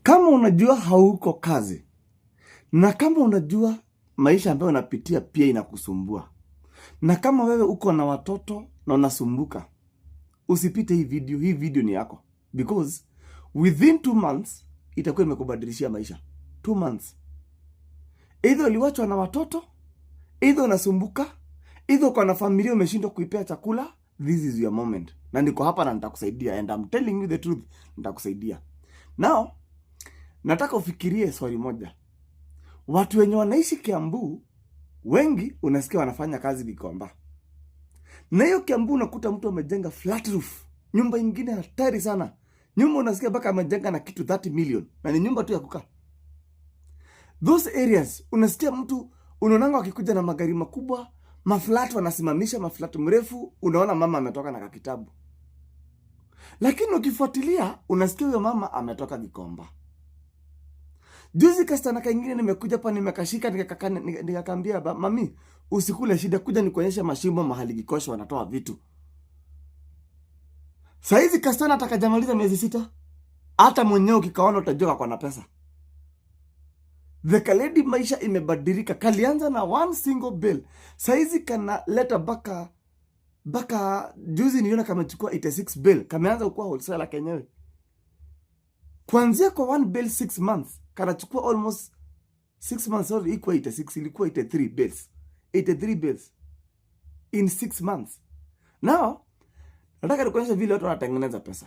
Kama unajua hauko kazi na kama unajua maisha ambayo unapitia pia inakusumbua, na kama wewe uko na watoto na unasumbuka, usipite hii video. Hii video ni yako because within 2 months itakuwa imekubadilishia maisha. 2 months, either uliwachwa na watoto, either unasumbuka, either uko na familia umeshindwa kuipea chakula, this is your moment, na niko hapa na nitakusaidia, and I'm telling you the truth, nitakusaidia. Now nataka ufikirie swali moja. Watu wenye wanaishi Kiambu wengi unasikia wanafanya kazi Gikomba, na hiyo Kiambu unakuta mtu amejenga flat roof, nyumba ingine hatari sana. Nyumba unasikia mpaka amejenga na kitu 30 million, na ni nyumba tu ya kukaa. Those areas unasikia mtu, unaonanga wakikuja na magari makubwa, maflat, wanasimamisha maflat mrefu, unaona mama ametoka na kakitabu, lakini ukifuatilia unasikia huyo mama ametoka Gikomba. Juzi kasichana kaingine nimekuja hapa, nimekashika, nikakaambia, "Mami, usikule shida, kuja nikuonyeshe mashimo mahali Gikosh wanatoa vitu." Saizi kasichana atakajamaliza miezi 6, hata mwenyewe ukikaona utajua kako na pesa. The kalady maisha imebadilika. Kalianza na one single bale, saizi kanaleta mpaka juzi niliona kamechukua 86 bale, kameanza kukuwa wholesaler kenyewe. Kuanzia kwa one bale 6 months, kanachukua almost 6 months, sorry, ikuwa 86, ilikuwa 83 bales, 83 bales in 6 months. Now nataka nikuonyesha vile watu wanatengeneza pesa.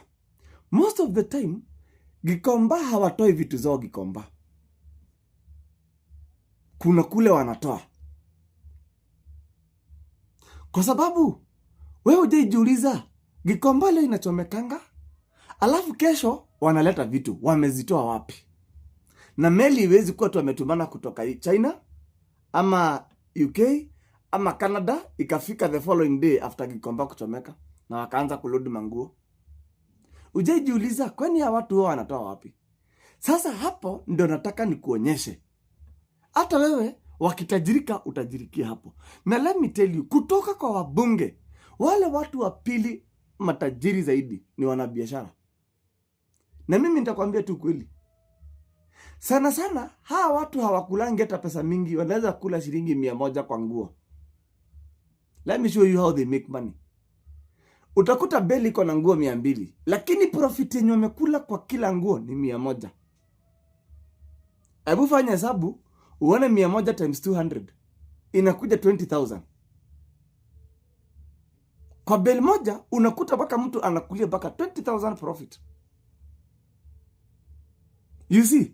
Most of the time Gikomba hawatoi vitu zao Gikomba, kuna kule wanatoa, kwa sababu wewe hujaijiuliza Gikomba leo inachomekanga, alafu kesho wanaleta vitu, wamezitoa wapi? Na meli iwezi kuwa tu wametumana kutoka China ama UK ama Canada ikafika the following day after Gikomba kuchomeka na wakaanza kuload manguo. Ujaijiuliza kwani hawa watu huwa wanatoa wapi? Sasa hapo ndo nataka nikuonyeshe. Hata wewe wakitajirika utajirikia hapo. Na let me tell you, kutoka kwa wabunge, wale watu wa pili matajiri zaidi ni wanabiashara. Na mimi nitakwambia tu kweli, sana sana hawa watu hawakulangi hata pesa mingi, wanaweza kula shilingi 100 kwa nguo. Let me show you how they make money. Utakuta bale iko na nguo 200, lakini profit yenye wamekula kwa kila nguo ni 100. Hebu fanya hesabu uone, 100 times 200 inakuja 20,000 kwa bale moja. Unakuta mpaka mtu anakulia mpaka 20,000 profit. You see?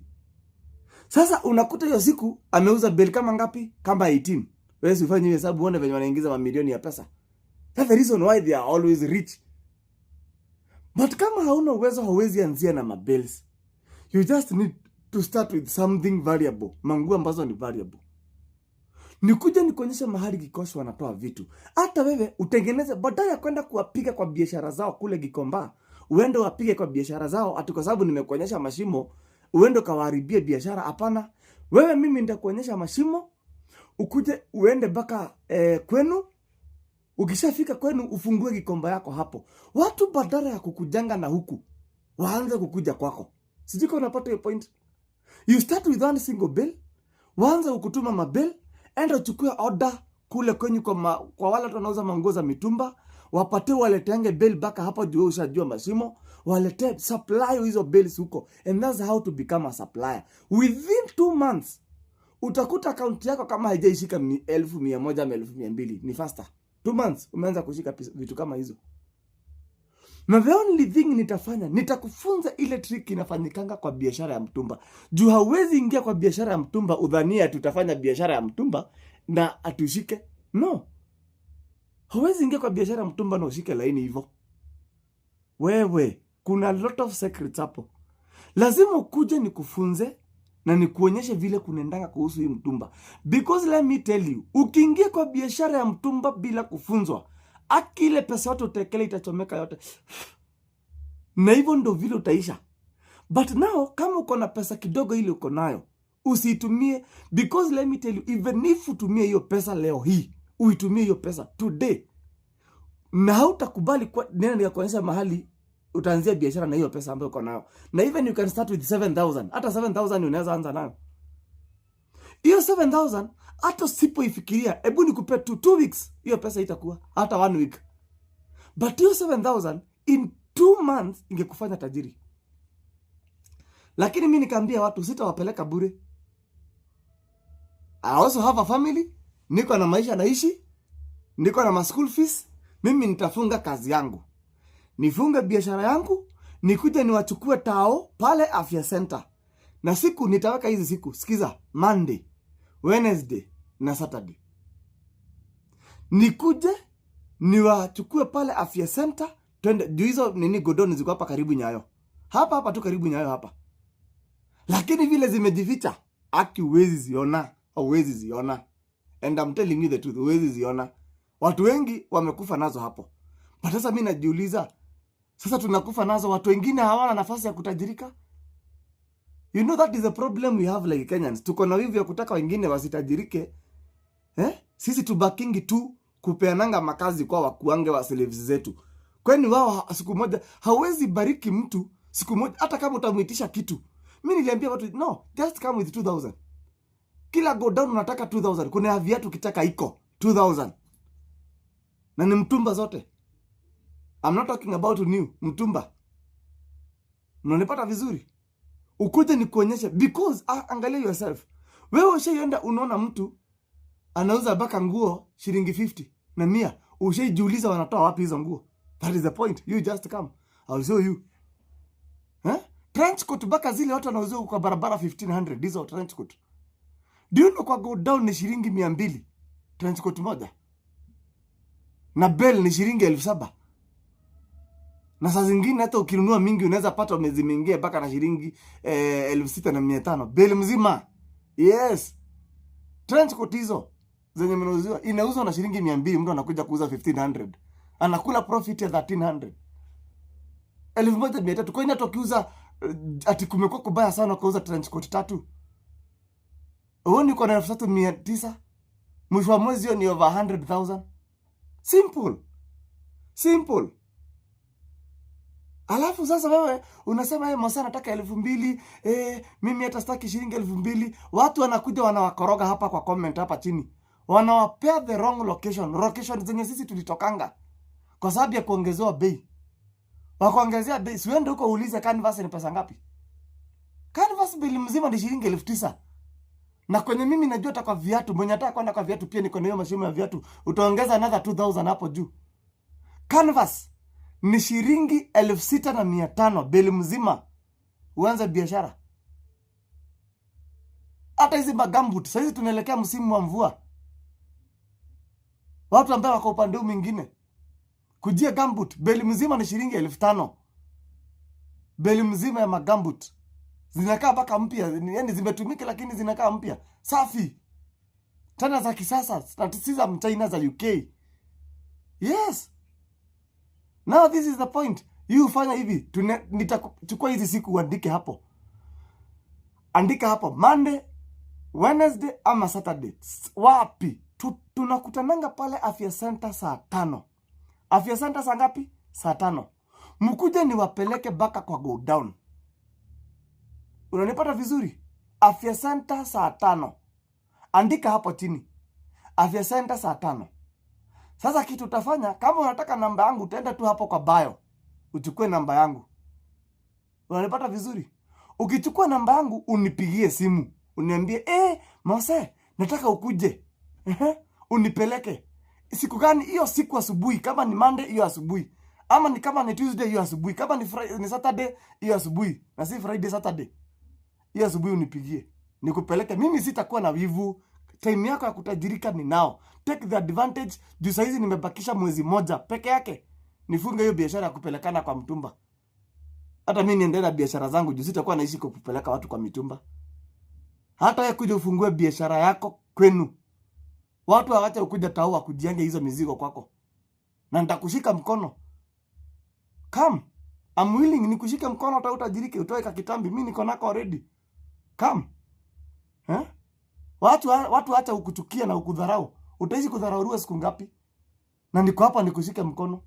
Sasa unakuta hiyo siku ameuza bale kama ngapi? Kama 18. Wewe si ufanye hiyo hesabu uone venye wanaingiza mamilioni ya pesa. That's the reason why they are always rich. But kama hauna uwezo, hauwezi anzia na mabales. You just need to start with something valuable. Manguo ambazo ni valuable. Nikuja nikuonyesha mahali Gikosh wanatoa vitu. Hata wewe utengeneze, badala ya kwenda kuwapiga kwa biashara zao kule Gikomba, uende wapige kwa biashara zao ati kwa sababu nimekuonyesha mashimo, uende ukawaharibie biashara. Hapana. Wewe mimi nitakuonyesha mashimo, ukuje uende mpaka kwenu. Ukishafika kwenu ufungue Gikomba yako hapo. Watu badala ya kukujanga na huku waanze kukuja kwako. Sijui kama unapata hiyo point. You start with one single bale, waanze kukutuma mabale, enda uchukue order kule kwenyu kwa wale watu wanauza manguo za mitumba, wapatie waleteange bale mpaka hapo juu ushajua mashimo, waletee supply hizo bales huko, and that's how to become a supplier. Within 2 months utakuta akaunti yako kama haijaishika 100,000 ama 200,000, ni faster. 2 months umeanza kushika vitu kama hizo. Na the only thing nitafanya, nitakufunza ile trick inafanyikanga kwa biashara ya mtumba, juu hauwezi ingia kwa biashara ya mtumba udhania ati utafanya biashara ya mtumba na atushike. No, hauwezi ingia kwa biashara ya mtumba na ushike laini hivyo. Wewe, kuna lot of secrets hapo. Lazima ukuje nikufunze na nikuonyeshe vile kunaendanga kuhusu hii mtumba, because let me tell you, ukiingia kwa biashara ya mtumba bila kufunzwa, akile pesa yote utekele itachomeka yote, na hivyo ndo vile utaisha. But now kama uko na pesa kidogo ile uko nayo, usiitumie, because let me tell you, even if utumie hiyo pesa leo hii, uitumie hiyo pesa today na hautakubali kwa nena nikakuonyesha mahali. Utaanzia biashara na hiyo pesa ambayo uko nayo, na even you can start with 7000. Hata 7000 unaweza anza nayo. Hiyo 7000, hata usipoifikiria, hebu nikupe tu 2 weeks, hiyo pesa itakuwa hata one week. But hiyo 7000 in 2 months ingekufanya tajiri. Lakini mi nikaambia watu sitawapeleka bure. I also have a family, niko na maisha naishi, niko na ma school fees. Mimi nitafunga kazi yangu, nifunge biashara yangu, nikuje niwachukue tao pale Afya Center. Na siku nitaweka hizi siku, sikiza, Monday, Wednesday na Saturday, nikuje niwachukue pale Afya Center, twende juu. Hizo nini, godown ziko hapa karibu Nyayo, hapa hapa tu karibu Nyayo hapa, lakini vile zimejificha, aki huwezi ziona, huwezi ziona. And I'm telling you the truth, huwezi ziona. Watu wengi wamekufa nazo hapo. But sasa mi najiuliza, sasa tunakufa nazo, watu wengine hawana nafasi ya kutajirika? You know that is a problem we have like Kenyans. Tuko na wivu ya kutaka wengine wasitajirike, eh? Sisi tubakingi tu kupeananga makazi kwa wakuange wa slaves zetu. Kwani wao siku moja hauwezi bariki mtu siku moja, hata kama utamuitisha kitu. Mi niliambia watu, no, just come with 2000. Kila godown unataka 2000. Kuna ya viatu ukitaka iko 2000 na ni mtumba zote. I'm not talking about new mtumba. Mnanipata vizuri? Ukuje nikuonyeshe, because angalia yourself. Wewe ushaienda unaona mtu anauza mpaka nguo shilingi 50 na 100? Ushaijiuliza wanatoa wapi hizo nguo? That is the point. You just come, I'll show you. Eh? Trench coat mpaka zile watu wanauziwa kwa barabara 1500, hizo trench coat. Do you know kwa godown ni shilingi 200 trench coat moja, na bale ni shilingi 7,000? Na saa zingine hata ukinunua mingi unaweza pata zimeingia mpaka na shilingi 6,500 bale mzima. Yes, trench coat hizo zenye mnauziwa inauzwa na shilingi 200, mtu anakuja kuuza 1500, anakula profit ya 1300, 1300. Kwani hata ukiuza ati kumekuwa kubaya sana, ukauza trench coat tatu, uoni uko na 3,900? Mwisho wa mwezi hiyo ni over 100,000. Simple, simple. Alafu sasa wewe unasema, hey, Mosa nataka 2,000, mimi hata sitaki shilingi 2,000. Watu wanakuja wanawakoroga hapa kwa comment hapa chini, wanawapea the wrong location, location zenye sisi tulitokanga kwa sababu ya kuongezewa bei. Wakuongezea bei, siuende huko uulize canvas ni pesa ngapi? Canvas bale mzima ni shilingi 9,000. Na kwenye mimi najua hata kwa viatu, mwenye ataka kwenda kwa viatu pia niko na hiyo mashimo ya viatu, utaongeza another 2000 hapo juu. Canvas ni shilingi 6,500 bale mzima, uanze biashara. Hata hizi magumboot, sahizi tunaelekea msimu wa mvua, watu ambao wako upande huu mwingine kujia gumboot, bale mzima ni shilingi 5,000. Bale mzima ya magumboot zinakaa mpaka mpya, yani zimetumika lakini zinakaa mpya, safi, tena za kisasa, na si za Mchina, za UK. Yes. Now this is the point. You fanya hivi, nitachukua hizi siku uandike hapo. Andika hapo Monday, Wednesday ama Saturday. Wapi? Tunakutananga pale Afya Center saa 5. Afya Center saa ngapi? Saa 5. Mkuje niwapeleke mpaka kwa godown. Unanipata vizuri? Afya Center saa 5. Andika hapo chini. Afya Center saa 5. Sasa kitu utafanya, kama unataka namba yangu, utaenda tu hapo kwa bio uchukue namba yangu. Unanipata vizuri? Ukichukua namba yangu unipigie simu, uniambie, "Mose, nataka ukuje. Ehe, unipeleke." Siku gani? Hiyo siku asubuhi, kama ni Monday hiyo asubuhi, ama ni kama ni Tuesday hiyo asubuhi, kama ni Friday, ni Saturday hiyo asubuhi, na si Friday, Saturday hiyo asubuhi unipigie nikupeleke. Mimi sitakuwa na wivu. Time yako ya kutajirika ni now. Take the advantage, juu sahizi nimebakisha mwezi moja peke yake nifunge hiyo biashara ya kupelekana kwa mtumba. Hata mi niendelee na biashara zangu, juu sitakuwa naishi kwa kupeleka watu kwa mitumba. Hata wewe kuja ufungue biashara yako kwenu, watu hawacha ukuja tao wakujiange hizo mizigo kwako, na nitakushika mkono. Come, I'm willing nikushike mkono hata utajirike, utoe kakitambi. Mi niko nako already. Come, eh? Watu hata ukuchukia na ukudharau, utaishi kudharauliwa siku ngapi? Na niko hapa nikushike mkono.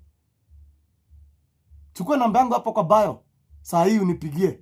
Chukua namba yangu hapo kwa bio. Saa hii unipigie.